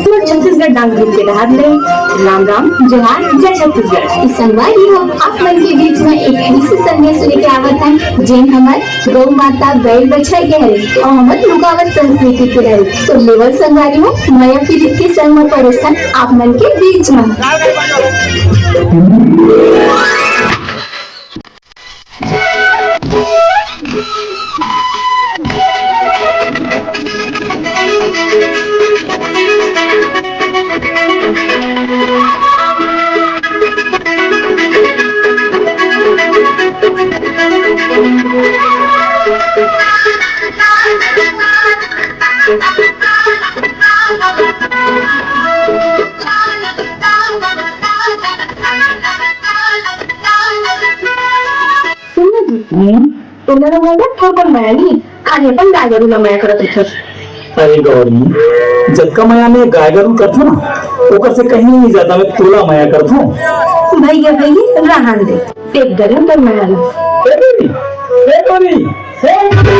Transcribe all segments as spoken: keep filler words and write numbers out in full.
हमर Chhattisgarh dance group के डहार ले राम राम, जोहार, जय छत्तीसगढ़। इस संगवारी हो, आप मन के बीच में एक ऐसी संदेश लेके आवत हन, जेन हमर गौ माता, बैल, बछिया के हरे अउ हमर लुगावत संस्कृति के हरे। तो लेवल संगवारी हो, मया पीरित के संग में परोसन आप मन के बीच में। सुनो जी, हम्म? तोला रउआ ला थोकन मया नी, खाली अपन गाय गरू ला मया करत रहिथस। अरे गौरी, जतका मया मैं गाय गरू करथों ना, ओकर से कहीं ज्यादा मैं तोला मया करथों। भैया, भैया, रहन दे, देख डरेंव तोर मया ला। ए गौरी, ए गौरी, ए गौरी।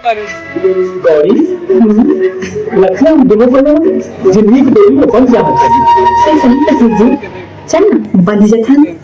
अरे, गौरी, लगथे हम दोनों को जिंदगी की डोरी में बंध जाना चाहिए। सही, सही, सही जी। चल ना, बंध जाथन।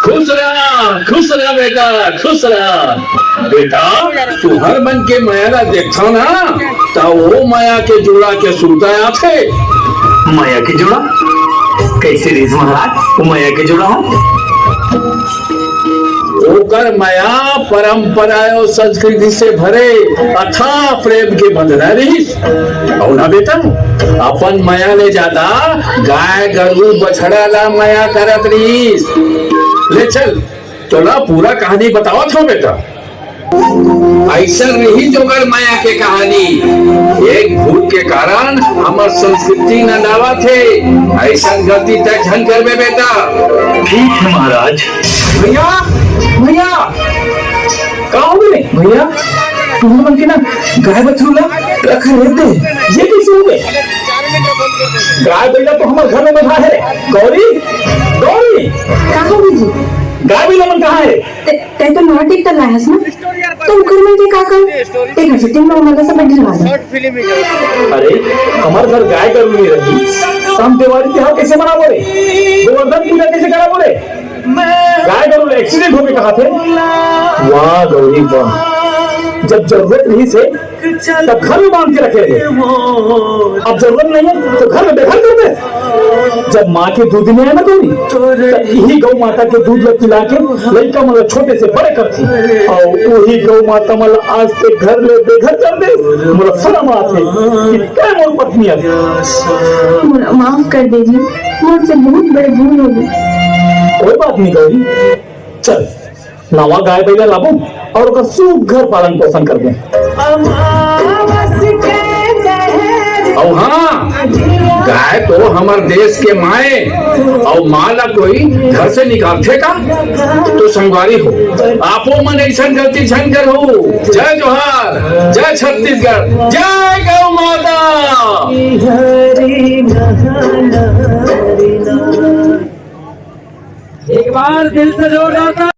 खुश रहा, खुश रहा बेटा, खुश रहा। बेटा, तुहर मन के मया ला देखथव ना, त ओ मया के जोड़ा के सुरता आथे। मया के जोड़ा? कइसे रिहिस महाराज, ओ मया के जोड़ा ह? ओकर मया परंपरा अउ संस्कृति से भरे अथाह प्रेम के बंधना रिहिस। अउ ना बेटा, अपन मया ले जादा गाय गरू बछड़ा ला मया करत रिहिस। ले चल, तोला पूरा कहानी बतावत हंव बेटा। अइसन रिहिस ओकर मया के कहानी। एक भूत के कारण हमर संस्कृति नंदावत हे। अइसन गलती तैं झन करबे बेटा। ठीक हे महाराज। भइया, भइया, का होगे भइया? तुमन मन के ना गाय बछरू ला रखा रहते, ये कइसे होगे? गाय बइला तो हमर घर में बंधा हे। गौरी, गौरी, का होगे जी? गाय बइला मन कहाँ हे? तैं तो नवा टेक्टर लाय हस ना, त ओकर मन के का काम? तैं घर से तीन नवा मन ला सब डरवा दे। अरे, हमर घर गाय गरू नइ रही, त हम देवारी तिहार कइसे मनाबो रे? गोवर्धन पूजा कइसे कराबो रे? गाय गरू ला एक्सीडेंट होगे कहाथे। वाह गौरी वाह, जब जरूरत रहिस हे, तब घर में बांध के रखे रहे। अब जरूरत नइ हे त घर में बेघर कर दे। जब माँ के दूध नइ आय ना गौरी, त इही गौ माता के दूध ला पिला के लइका मन ला छोटे से बड़े करथे। अउ उही गौ माता मन ला आज तैं घर ले बेघर कर दे। मोला शरम आथे कि तैं मोर पत्नी अस। मोला माफ कर दे जी, मोर से बहुत बड़े भूल होगे। कोई बात नइ गौरी, चल, नवा गाय बइला लाबो अउ ओकर सुघर पालन पोषण करबो। अउ हाँ, गाय तो हमर देश के माय, अउ माँ ला कोई घर से निकालथे का? तो संगवारी हो, आपो मन अइसन गलती झन करहू। जय जोहार, जय छत्तीसगढ़, जय गौ माता। एक बार दिल से जोरदार ताली।